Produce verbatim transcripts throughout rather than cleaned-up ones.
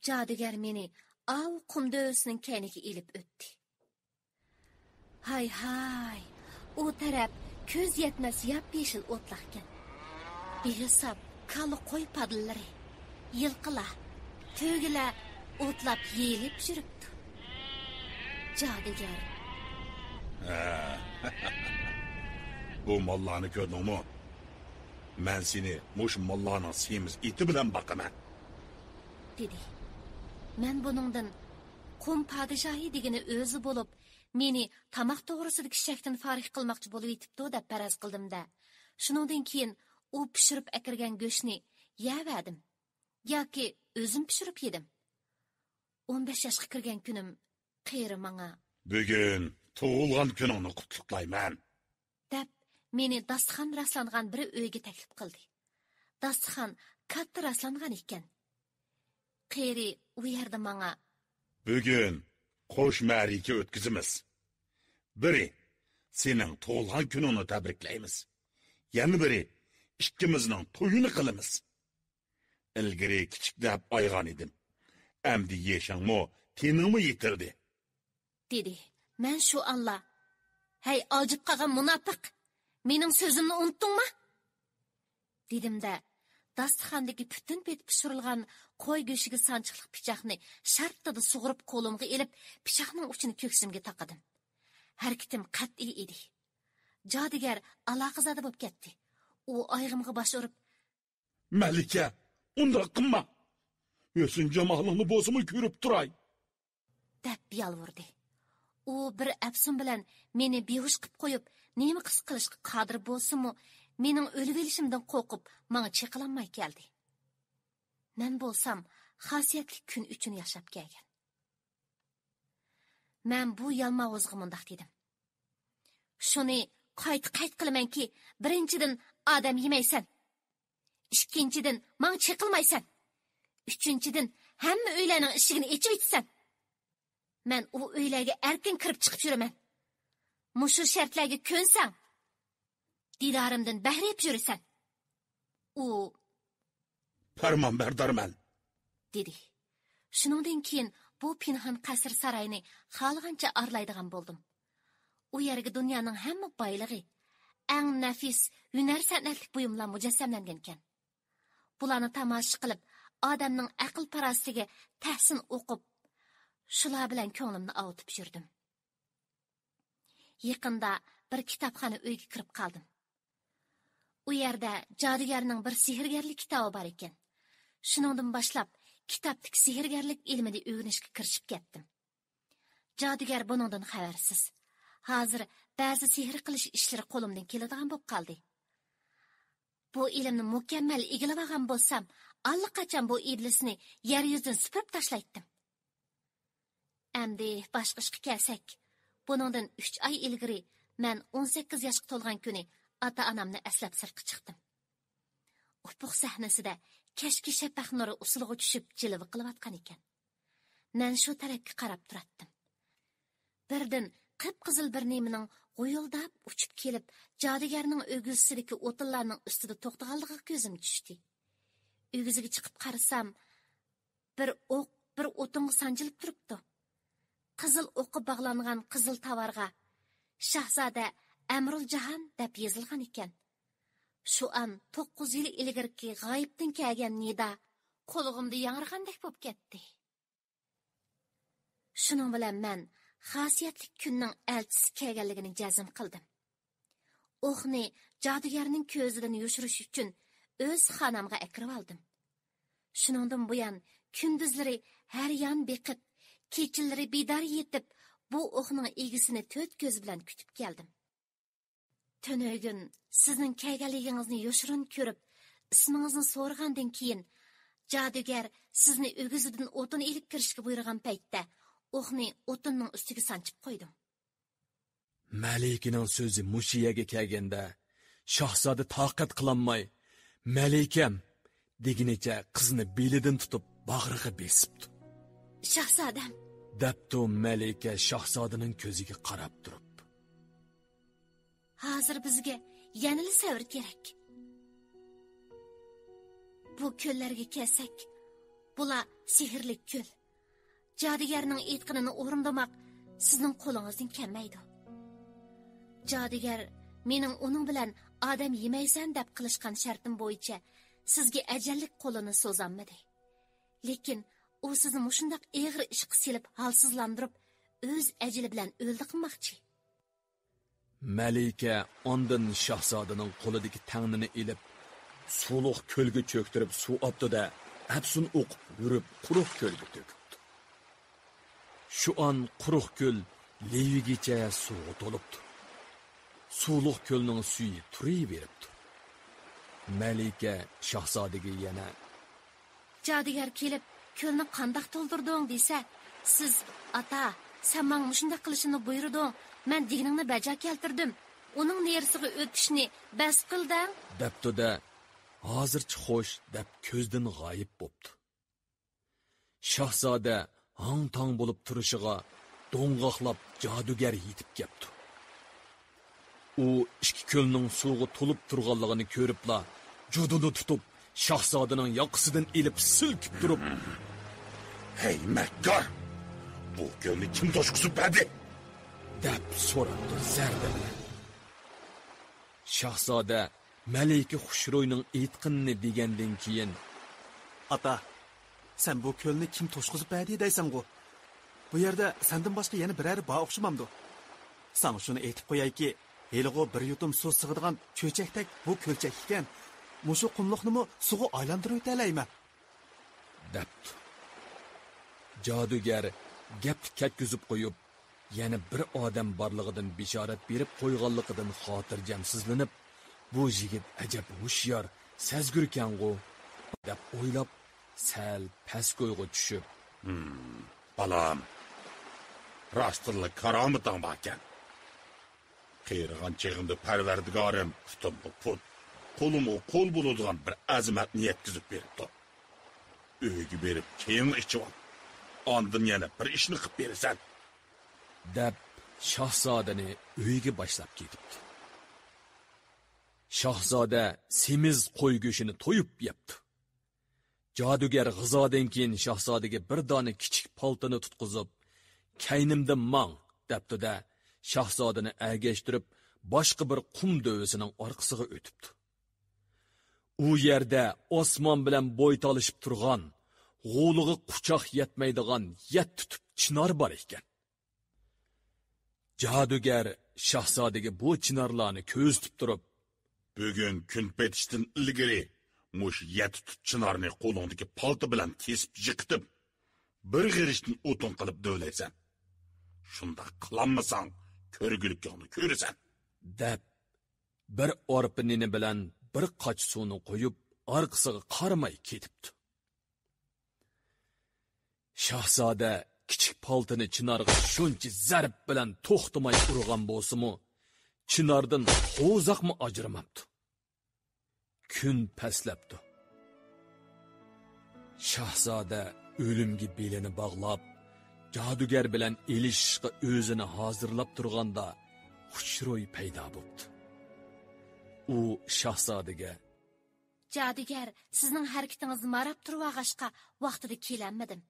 جادۇگەر مېنى ئاۋۇ قۇم دۆۋىسىنىڭ كەينىگە ئېلىپ ئۆتتى. ھاي ھاي، ئۇ تەرەپ كۆز يەتمەس ياپيېشىل ئوتلاقكەن. بىھېساب كالا، قوي پادىلىرى، يىلقىلار، تۆگىلەر ئوتلاپ يېيىلىپ يۈرۈپتۇ. جادۇگەر. ھە. بۇ ماللارنى كۆردۈڭمۇ؟ مەن سېنى مۇشۇ ماللارنىڭ سېمىز ئېتى بىلەن باقىمەن، دېدى. مەن بۇنىڭدىن قۇم پادىشاھى دېگىنى ئۆزى بولۇپ، مېنى تاماق توغرىسىدىكى شەكتىن فارىغ قىلماقچى بولۇۋېتىپتۇ دەپ پەرەز قىلدىم-دە. شۇنىڭدىن كېيىن ئۇ پىشۇرۇپ ئەكىرگەن گۆشنى يەۋەردىم ياكى ئۆزۈم پىشۇرۇپ يېدىم. ئون بەش ياشقا كىرگەن كۈنۈم قېرى ماڭا، بۈگۈن تۇغۇلغان كۈنۈڭنى قۇتلۇقلايمەن، دەپ، مېنى داستىخان راسلانغان بىر ئۆيگە تەكلىپ قىلدى. داستىخان كاتتا راسلانغان ئىكەن. قېرى ئۇ يەردە ماڭا، بۈگۈن قوش مەرىكە ئۆتكۈزىمىز. بىرى، سېنىڭ تۇغۇلغان كۈنۈڭنى تەبرىكلەيمىز. يەنە بىرى، ئىككىمىزنىڭ تويىنى قىلىمىز. ئىلگىرى كىچىك دەپ ئايىغان ئىدىم. ئەمدى يېشىڭمۇ، تېنىڭمۇ يېتىلدى، دېدى. مەن شۇ ئانلا، ھەي، ئاجىپ قالغان مۇناپىق! مېنىڭ سۆزۈمنى ئۇنتتۇڭمۇ؟ دېدىم-دە، داستىخاندىكى پۈتۈن پېتى پىشۇرۇلغان قوي گۆشىگە سانچىقلىق پىچاقنى شارتتىدا سۇغۇرۇپ قولۇمغا ئېلىپ، پىچاقنىڭ ئۇچىنى كۆكسۈمگە تاقىدىم. ھەرىكىتىم قەتئىي ئىدى. جادۇگەر ئالاقىزادە بولۇپ كەتتى. ئۇ ئايىغىمغا باش ئۇرۇپ، مەلىكە، ئۇنداق قىلما! ھۆسن جامالىڭنى بولسىمۇ كۆرۈپ تۇراي، دەپ يالۋۇردى. ئۇ بىر ئەپسۇن بىلەن مېنى بىھۇش قىپ قويۇپ، نېمە قىلسا قىلىشقا قادىر بولسىمۇ، مېنىڭ ئۆلۈۋېلىشىمدىن قورقۇپ، ماڭا چېقىلالماي كەلدى. مەن بولسام خاسىيەتلىك كۈن ئۈچۈن ياشاپ كەلگەن. مەن بۇ يالماۋۇزغا مۇنداق دېدىم. شۇنى قايتا قەيت قىلىمەنكى، بىرىنچىدىن، ئادەم يېمەيسەن. ئىككىنچىدىن، ماڭا چېقىلمايسەن. ئۈچىنچىدىن، ھەممە ئۆيلەرنىڭ ئىشىكىنى ئېچىۋېتىسەن. مەن ئۇ ئۆيلەرگە ئەركىن كىرىپ چىقىپ يۈرىمەن. مۇشۇ شەرتلەرگە كۆنسەڭ، دىدارىمدىن بەھرە يەپ يۈرىسەن. ئۇ، پەرمانبەردارمەن، دېدى. شۇنىڭدىن كېيىن بۇ پىنھان قەسىر ساراينى خالىغانچە ئارىلايدىغان بولدۇم. ئۇ يەرگە دۇنيانىڭ ھەممە بايلىقى، ئەڭ نەپىس ھۈنەر سەنئەتلىك بۇيۇملار مۇجەسسەملەنگەنىكەن. بۇلارنى تاماشا قىلىپ، ئادەمنىڭ ئەقىل-پاراسىتىگە تەھسىن ئوقۇپ، شۇلار بىلەن كۆڭلۈمنى ئاۋۇتۇپ يۈردۈم. يېقىندا بىر كىتابخانا ئۆيگە كىرىپ قالدىم. ئۇ يەردە جادۇگەرنىڭ بىر سېھىرگەرلىك كىتابى بار ئىكەن. شۇنىڭدىن باشلاپ، كىتابتىكى سېھىرگەرلىك ئىلمىنى ئۆگىنىشكە كىرىشىپ كەتتىم. جادۇگەر بۇنىڭدىن خەۋەرسىز. ھازىر بەزى سېھىر قىلىش ئىشلىرى قولۇمدىن كېلىدىغان بولۇپ قالدى. بۇ ئىلىمنى مۇكەممەل ئىگىلىۋالغان بولسام، ئاللىقاچان بۇ ئىبلىسنى يەر يۈزىدىن سۈپۈرۈپ تاشلايتتىم. ئەمدى باشقا ئىشقا كەلسەك، بۇنىڭدىن ئۈچ ئاي ئىلگىرى مەن ئون سەككىز ياشقا تولغان كۈنى ئاتا-ئانامنى ئەسلەپ سىرتقا چىقتىم. ئۇپۇق سەھنىسىدە كەچكى شەپەق نۇرى ئۇسسۇلغا چۈشۈپ جىلۋە قىلىۋاتقان ئىكەن. مەن شۇ تەرەپكە قاراپ تۇراتتىم. بىردىن قىپقىزىل بىر نېمىنىڭ غۇيۇلداپ ئۇچۇپ كېلىپ، جادۇگەرنىڭ ئۆگزىسىدىكى ئوتۇنلارنىڭ ئۈستىدە توختىغانلىقىغا كۆزۈم چۈشتى. ئۆگزىگە چىقىپ قارىسام، بىر ئوق بىر ئوتۇنغا سانجىلىپ تۇرۇپتۇ. قىزىل ئوققا باغلانغان قىزىل تاۋارغا «شاھزادە ئەمرۇلجاھان» دەپ يېزىلغان ئىكەن. شۇ ئان توققۇز يىل ئىلگىرىكى غايىبتىن كەلگەن نىدا قۇلىقىمدا ياڭرىغاندەك بولۇپ كەتتى. شۇنىڭ بىلەن مەن خاسىيەتلىك كۈننىڭ ئەلچىسى كەلگەنلىكىنى جەزم قىلدىم. ئوقنى جادۇگەرنىڭ كۆزىدىن يوشۇرۇش ئۈچۈن ئۆز خانامغا ئەكىرىۋالدىم. شۇنىڭدىن بۇيان كۈندۈزلىرى ھەر يان بېقىپ، كېچىلىرى بىدار يېتىپ، بۇ ئوقنىڭ ئىگىسىنى تۆت كۆز بىلەن كۈتۈپ كەلدىم. تۈنۈگۈن سىزنىڭ كەلگەنلىكىڭىزنى يوشۇرۇن كۆرۈپ، ئىسمىڭىزنى سورىغاندىن كېيىن، جادۇگەر سىزنى ئۆگزىدىن ئوتۇن ئېلىپ كىرىشكە بۇيرۇغان پەيتتە، ئوقنى ئوتۇننىڭ ئۈستىگە سانچىپ قويدۇم. مەلىكىنىڭ سۆزى مۇشۇ يەرگە كەلگەندە، شاھزادە تاقەت قىلالماي، «مەلىكەم» دېگىنىچە قىزنى بېلىدىن تۇتۇپ باغرىغا بېسىپتۇ. «شاھزادەم!» دەپتۇ مەلىكە شاھزادىنىڭ كۆزىگە قاراپ تۇرۇپ. «ھازىر بىزگە يەنىلا سەۋر كېرەك. بۇ كۆللەرگە كەلسەك، بۇلار سېھىرلىك كۆل. جادۇگەرنىڭ ئېيتقىنىنى ئورۇندىماق سىزنىڭ قولىڭىزدىن كەلمەيدۇ. جادۇگەر مېنىڭ ئۇنىڭ بىلەن ئادەم يېمەيسەن دەپ قىلىشقان شەرتىم بويىچە سىزگە ئەجەللىك قولىنى سوزالمىدى. لېكىن ئۇ سىزنى مۇشۇنداق ئېغىر ئىشقا سېلىپ ھالسىزلاندۇرۇپ، ئۆز ئەجىلى بىلەن ئۆلدى قىلماقچى. مەلىكە ئاندىن شاھزادىنىڭ قولىدىكى تەڭنىنى ئېلىپ، سۇلۇق كۆلگە چۆكتۈرۈپ سۇ ئاپتۇ-دە، ئەپسۇن ئوقۇپ يۈرۈپ قۇرۇق كۆلگە تۆكۈپتۇ. شۇ ئان قۇرۇق كۆل لېۋىگىچە سۇغا تولۇپتۇ. سۇلۇق كۆلنىڭ سۈيى تۇرۇۋېرىپتۇ. مەلىكە شاھزادىگە يەنە، جادۇگەر كېلىپ، كۆلنى قانداق تولدۇردۇڭ دېسە، سىز، ئاتا، سەن ماڭا مۇشۇنداق قىلىشنى بۇيرۇدۇڭ، مەن دېگىنىڭنى بەجا كەلتۈردۈم. ئۇنىڭ نېرىسىغا ئۆتۈشنى بەس قىل دەڭ. دەپتۇ-دە، ھازىرچە خوش دەپ كۆزدىن غايىب بوپتۇ. شاھزادە ھاڭ-تاڭ بولۇپ تۇرۇشىغا دوڭغاقلاپ جادۇگەر يېتىپ كەپتۇ. ئۇ ئىككى كۆلنىڭ سۇغا تولۇپ تۇرغانلىقىنى كۆرۈپلا، جۇدۇنى تۇتۇپ، شاھزادىنىڭ ياقىسىدىن ئېلىپ سىلكىپ تۇرۇپ، ھەي مەككار! بۇ كۆلنى كىم توشقۇزۇپ بەردى؟ دەپ سوراپتۇ زەردە بىلەن. شاھزادە مەلىكە خۇشروينىڭ ئېيتقىنىنى دېگەندىن كېيىن، ئاتا، سەن بۇ كۆلنى كىم توشقۇزۇپ بەردى دەيسەنغۇ؟ بۇ يەردە سەندىن باشقا يەنە بىرەرى بار ئوخشىمامدۇ؟ ساڭا شۇنى ئېيتىپ قويايكى، ھېلىغۇ بىر يۇتۇم سۇ سىغىدىغان چۆچەكتەك بۇ كۆلچەك ئىكەن. مۇشۇ قۇملۇقنىمۇ سۇغا ئايلاندۇرۇۋېتەلەيمەن. دەپتۇ. جادۇگەر گەپنى كەتكۈزۈپ قويۇپ، يەنە بىر ئادەم بارلىقىدىن بېشارەت بېرىپ قويغانلىقىدىن خاتىرجەمسىزلىنىپ، بۇ يىگىت ئەجەب ھوشيار، سەزگۈركەنغۇ، دەپ ئويلاپ، سەل پەسكويغا چۈشۈپ، ھىم، بالام، راستتىنلا كارامىتىڭ باركەن. قېرىغان چېغىمدا پەرۋەردىگارىم پۇتۇمغا پۇت، قولۇمغا قول بولىدىغان بىر ئەزىمەتنى يەتكۈزۈپ بېرىپتۇ. ئۆيگە بېرىپ چېيىڭنى ئىچىۋال. ئاندىن يەنە بىر ئىشنى قىپ بېرىسەن. دەپ، شاھزادىنى ئۆيگە باشلاپ كېتىپتۇ. شاھزادە سېمىز قوي گۆشىنى تويۇپ يەپتۇ. جادۇگەر غىزادىن كېيىن شاھزادىگە بىر دانە كىچىك پالتىنى تۇتقۇزۇپ، كەينىمدىن ماڭ، دەپتۇ-دە، شاھزادىنى ئەگەشتۈرۈپ، باشقا بىر قۇم دۆۋىسىنىڭ ئارقىسىغا ئۆتۈپتۇ. ئۇ يەردە ئاسمان بىلەن بوي تالىشىپ تۇرغان، غولىغا قۇچاق يەتمەيدىغان يەتتە تۈپ چىنار بار ئىكەن. جادۇگەر شاھزادىگە بۇ چىنارلارنى كۆرسىتىپ تۇرۇپ، بۈگۈن كۈن پېتىشتىن ئىلگىرى مۇشۇ يەتتە تۈپ چىنارنى قولۇڭدىكى پالتا بىلەن كېسىپ يىقىتىپ، بىر غېرىشتىن ئوتۇن قىلىپ دۆۋىلەيسەن. شۇنداق قىلالمىساڭ، كۆرگۈلۈكۈڭنى كۆرىسەن. دەپ، بىر ئارپا نېنى بىلەن بىر قاچا سۇنى قويۇپ، ئارقىسىغا قارىماي كېتىپتۇ. شاھزادە كىچىك پالتىنى چىنارغا شۇنچە زەرب بىلەن توختىماي ئۇرغان بولسىمۇ، چىناردىن قوۋزاقمۇ ئاجرىماپتۇ. كۈن پەسلەپتۇ. شاھزادە ئۆلۈمگە بېلىنى باغلاپ، جادۇگەر بىلەن ئېلىشىشقا ئۆزىنى ھازىرلاپ تۇرغاندا، خۇشروي پەيدا بوپتۇ. ئۇ شاھزادىگە، جادۇگەر سىزنىڭ ھەرىكىتىڭىزنى ماراپ تۇرۇۋالغاچقا، ۋاقتىدا كېلەلمىدىم.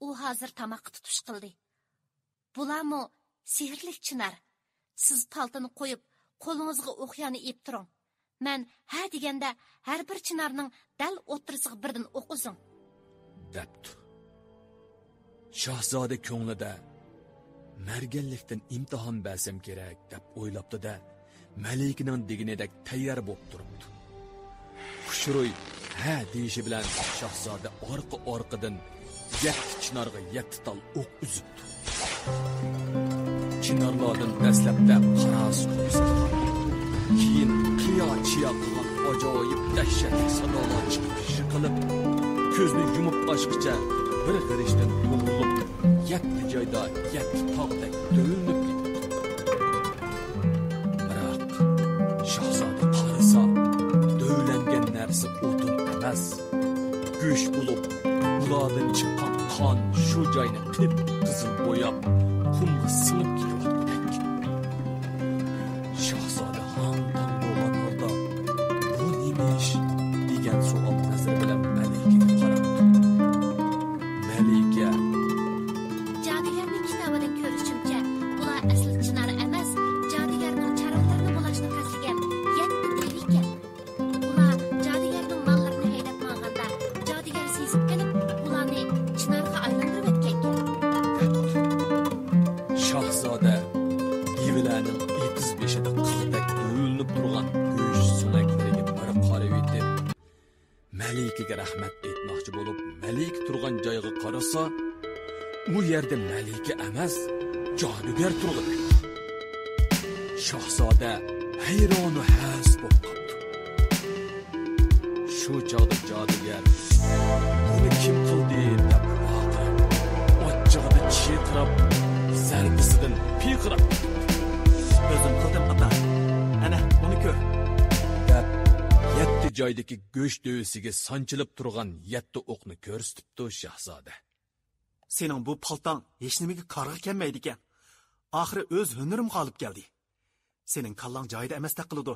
ئۇ ھازىر تاماققا تۇتۇش قىلدى. بۇلارمۇ سېھىرلىك چىنار. سىز پالتىنى قويۇپ، قولىڭىزغا ئوقيانى ئېلىپ تۇرۇڭ. مەن ھە دېگەندە، ھەر بىر چىنارنىڭ دەل ئوتتۇرىسىغا بىردىن ئوق ئۈزۈڭ. دەپتۇ. شاھزادە كۆڭلىدە، مەرگەنلىكتىن ئىمتىھان بەرسەم كېرەك، دەپ ئويلاپتۇ-دە، مەلىكىنىڭ دېگىنىدەك تەييار بولۇپ تۇرۇپتۇ. خۇشروي ھە دېيىشى بىلەن شاھزادە ئارقا-ئارقىدىن يەتتە چىنارغا يەتتە تال ئوق ئۈزۈپتۇ. چىنارلاردىن دەسلەپتە قاراسۇ قوزغىغان، كېيىن قىيا-چىيا قىلغان ئاجايىپ دەھشەتلىك سادالار چىقىپ يىقىلىپ، كۆزنى يۇمۇپ ئاچقىچە بىر غېرىشتىن توغرىلىپ، يەتتە جايدا يەتتە تاغدەك دۆۋىلىنىپ كېتىپتۇ. بىراق، شاھزادە قارىسا، دۆۋىلەنگەن نەرسە ئوتۇن ئەمەس، گۆش بولۇپ، ئۇلاردىن چىققان قان شۇ جاينى قىپقىزىل بوياپ، قۇمغا سىڭىپ كېتىۋاتقۇدەك. شاھزادە ھاڭ-تاڭ بولغان ھالدا، «بۇ نېمە ئىش؟» دېگەن سوئال نەزىرى بىلەن مەلىكىگە قاراپتۇ. ئەسلى چىنار ئەمەس، جادۇگەرنىڭ چارۋىلىرىنى بۇلاشنى قەستلىگەن يەتتە دېۋە ئىكەن. ئۇلار جادۇگەرنىڭ ماللىرىنى ھەيدەپ ماڭغاندا، جادۇگەر سېزىپ قېلىپ، ئۇلارنى چىنارغا ئايلاندۇرۇۋەتكەنكەن. شاھزادە دېۋىلەرنىڭ ئېتىز بېشىدا قىلدەك دۆۋىلىنىپ تۇرغان گۆش سۆڭەكلىرىگە بىر قارىۋېتىپ، مەلىكىگە رەھمەت ئېيتماقچى بولۇپ، مەلىكە تۇرغان جايغا قارىسا، ئۇ يەردە مەلىكە ئەمەس، جادۇگەر تۇرغىنى. شاھزادە ھەيرانۇ ھەس بولۇپ قاپتۇ. شۇ چاغدا جادۇگەر، «بۇنى كىم قىلدى؟» دەپ ۋارقىراپ، ئاچچىقىدا چىرقىراپ، زەربىسىدىن پىرقىراپ كېتىپتۇ. «ئۆزۈم قىلدىم، ئاتا. ئەنە، بۇنى كۆر.» دەپ، يەتتە جايدىكى گۆش دۆۋىسىگە سانچىلىپ تۇرغان يەتتە ئوقنى كۆرسىتىپتۇ شاھزادە. «سېنىڭ بۇ پالتاڭ ھېچنېمىگە كارغا كەلمەيدىكەن. ئاخىرى ئۆز ھۈنىرىم غالىب كەلدى. سېنىڭ كاللاڭ جايىدا ئەمەستەك قىلىدۇ.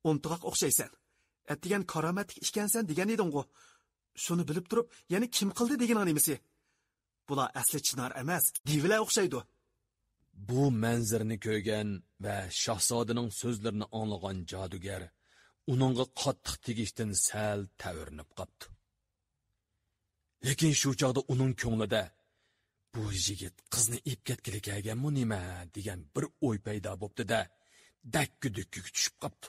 ئۇنتۇغاق ئوخشايسەن. ئەتىگەن كارامەتلىك ئىكەنسەن دېگەن ئىدىڭغۇ. شۇنى بىلىپ تۇرۇپ، يەنە كىم قىلدى دېگىنىڭ نېمىسى؟ بۇلار ئەسلى چىنار ئەمەس، دېۋىلەر ئوخشايدۇ.» بۇ مەنزىرىنى كۆرگەن ۋە شاھزادىنىڭ سۆزلىرىنى ئاڭلىغان جادۇگەر ئۇنىڭغا قاتتىق تېگىشتىن سەل تەۋرىنىپ قاپتۇ. لېكىن شۇ چاغدا ئۇنىڭ كۆڭلىدە، «بۇ يىگىت قىزنى ئېلىپ كەتكىلى كەلگەنمۇ نېمە؟» دېگەن بىر ئوي پەيدا بوپتۇ-دە، دەككە-دۈككىگە چۈشۈپ قاپتۇ.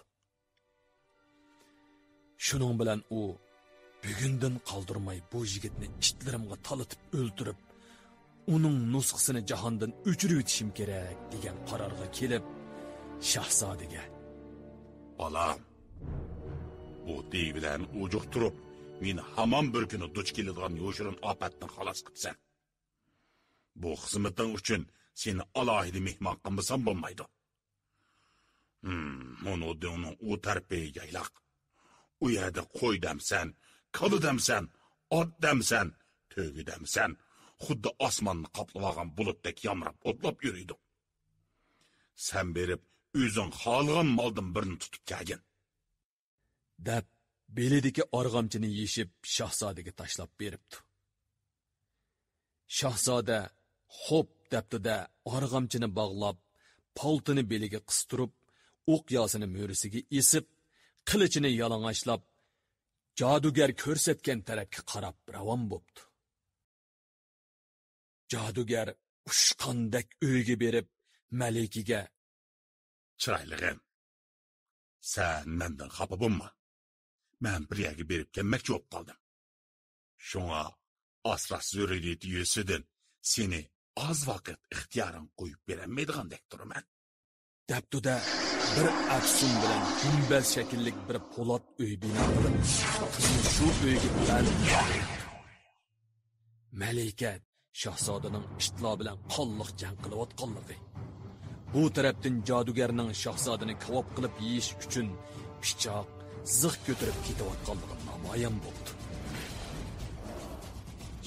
شۇنىڭ بىلەن ئۇ، «بۈگۈندىن قالدۇرماي بۇ يىگىتنى ئىتلىرىمغا تالىتىپ ئۆلتۈرۈپ، ئۇنىڭ نۇسخىسىنى جاھاندىن ئۆچۈرۈۋېتىشىم كېرەك» دېگەن قارارغا كېلىپ، شاھزادىگە، «بالام، بۇ دېۋىلەرنى ئۇجۇقتۇرۇپ، مېنى ھامان بىر كۈنى دۇچ كېلىدىغان يوشۇرۇن ئاپەتتىن خالاس قىپسەن. بۇ خىزمىتىڭ ئۈچۈن سېنى ئالاھىدە مېھمان قىلمىسام بولمايدۇ. ھىم، مۇنۇ دۆڭنىڭ ئۇ تەرىپى يايلاق. ئۇ يەردە قوي دەمسەن، كالا دەمسەن، ئات دەمسەن، تۆگە دەمسەن، خۇددى ئاسماننى قاپلىۋالغان بۇلۇتتەك يامراپ ئوتلاپ يۈرىدۇ. سەن بېرىپ ئۆزۈڭ خالىغان مالدىن بىرنى تۇتۇپ كەلگىن.» دەپ، بېلىدىكى ئارغامچىنى يېشىپ، شاھزادىگە تاشلاپ بېرىپتۇ. شاھزادە، «خوپ» دەپتۇ-دە، ئارغامچىنى باغلاپ، پالتىنى بېلىگە قىستۇرۇپ، ئوق ياسىنى مۈرىسىگە ئېسىپ، قىلىچىنى يالىڭاچلاپ، جادۇگەر كۆرسەتكەن تەرەپكە قاراپ راۋان بوپتۇ. جادۇگەر ئۇچقاندەك ئۆيگە بېرىپ، مەلىكىگە، «چىرايلىقىم، سەن مەندىن خاپا بولما. مەن بىر يەرگە بېرىپ كەلمەكچى بولۇپ قالدىم. شۇڭا ئاسراش زۆرۈرىيىتى يۈزىسىدىن سېنى ئاز ۋاقىت ئىختىيارىڭغا قويۇپ بېرەلمەيدىغاندەك تۇرىمەن.» دەپتۇ-دە، بىر ئەپسۇن بىلەن گۈمبەز شەكىللىك بىر پولات ئۆي بىنا قىلىپ، قىزنى شۇ ئۆيگە بەرلىپ، مەلىكە شاھزادىنىڭ ئىتلار بىلەن قانلىق جەڭ قىلىۋاتقانلىقى، بۇ تەرەپتىن جادۇگەرنىڭ شاھزادىنى كاۋاپ قىلىپ يېيىش ئۈچۈن پىچاق، زىخ كۆتۈرۈپ كېتىۋاتقانلىقى نامايان بوپتۇ.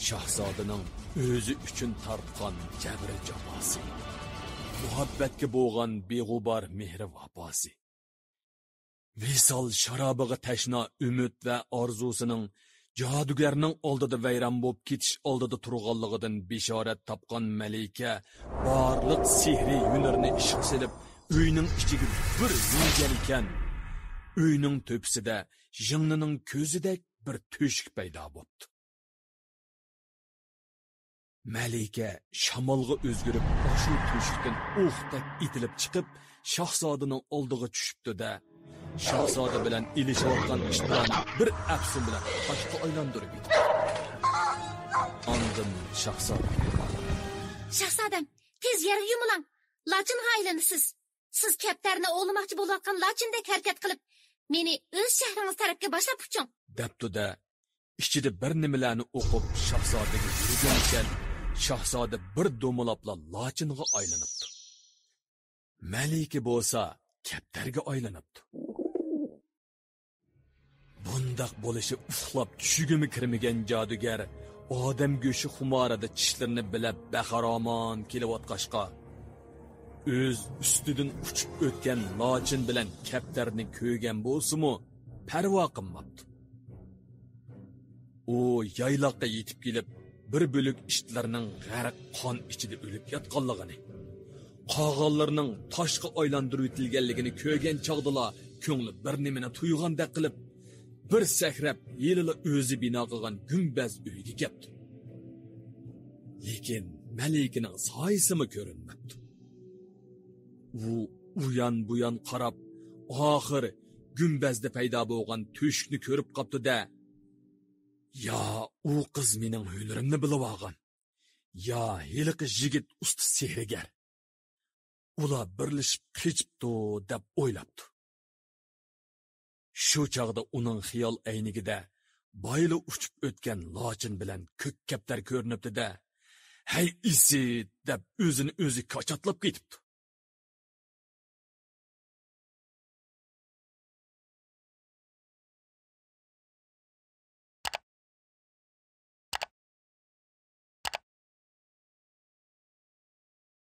شاھزادىنىڭ ئۆزى ئۈچۈن تارتقان جەبرى جاپاسى، مۇھەببەتكە بولغان بىغۇبار مېھرى ۋاپاسى، ۋىسال شارابىغا تەشنا ئۈمىد ۋە ئارزۇسىنىڭ جادۇگەرنىڭ ئالدىدا ۋەيران بولۇپ كېتىش ئالدىدا تۇرغانلىقىدىن بېشارەت تاپقان مەلىكە بارلىق سېھرىي ھۈنىرىنى ئىشقا سېلىپ، ئۆينىڭ ئىچىگە بىر يۆگەنكەن، ئۆينىڭ تۆپىسىدە ژىڭنىنىڭ كۆزىدەك بىر تۆشۈك پەيدا بوپتۇ. مەلىكە شامالغا ئۆزگىرىپ، ئاشۇ تۆشۈكتىن ئوقتەك ئېتىلىپ چىقىپ، شاھزادىنىڭ ئالدىغا چۈشۈپتۇ-دە، شاھزادە بىلەن ئېلىشىۋاتقان ئىتلارنى بىر ئەپسۇن بىلەن تاشقا ئايلاندۇرۇپ يېتىپتۇ. ئاندىن شاھزادە، «شاھزادەم، تېز يەرگە يۇمۇلاڭ، لاچىنغا ئايلىنىسىز. سىز كەپتەرنى ئوۋلىماقچى بولۇۋاتقان لاچىندەك ھەرىكەت قىلىپ، مېنى ئۆز شەھىرىڭىز تەرەپكە باشلاپ ئۇچۇڭ.» دەپتۇ-دە، ئىچىدە بىر نېمىلەرنى ئوقۇپ، شاھزادىگە يۈرگەنكەن، شاھزادە بىر دومىلاپلا لاچىنغا ئايلىنىپتۇ. مەلىكە بولسا كەپتەرگە ئايلىنىپتۇ. بۇنداق بولۇشى ئۇخلاپ چۈشىگىمۇ كىرمىگەن جادۇگەر ئادەم گۆشى خۇمارىدا چىشلىرىنى بىلەپ بەخىرامان كېلىۋاتقاچقا، ئۆز ئۈستىدىن ئۇچۇپ ئۆتكەن لاچىن بىلەن كەپتەرنى كۆرگەن بولسىمۇ، پەرۋا قىلماپتۇ. ئۇ يايلاققا يېتىپ كېلىپ، بىر بۆلەك ئىتلارنىڭ غەرق قان ئىچىدە ئۆلۈپ ياتقانلىقىنى، قالغانلىرىنىڭ تاشقا ئايلاندۇرۇۋېتىلگەنلىكىنى كۆرگەن چاغدىلا كۆڭلى بىر نېمىنى تۇيغاندەك قىلىپ، بىر سەكرەپ، ھېلىلا ئۆزى بىنا قىلغان گۈمبەز ئۆيگە كەپتۇ. لېكىن مەلىكىنىڭ سايىسىمۇ كۆرۈنمەپتۇ. ئۇ ئۇيان-بۇيان قاراپ، ئاخىر گۈمبەزدە پەيدا بولغان تۆشۈكنى كۆرۈپ قاپتۇ-دە، يا ئۇ قىز مېنىڭ ھۈنىرىمنى بىلىۋالغان، يا ھېلىقى يىگىت ئۇستا سېھىرگەر. ئۇلار بىرلىشىپ قېچىپتۇ دەپ ئويلاپتۇ. شۇ چاغدا ئۇنىڭ خىيال ئەينىكىدە بايىلا ئۇچۇپ ئۆتكەن لاچىن بىلەن كۆك كەپتەر كۆرۈنۈپتۇ-دە، ھەي ئىسىت دەپ ئۆزىنى ئۆزى كاچاتلاپ كېتىپتۇ.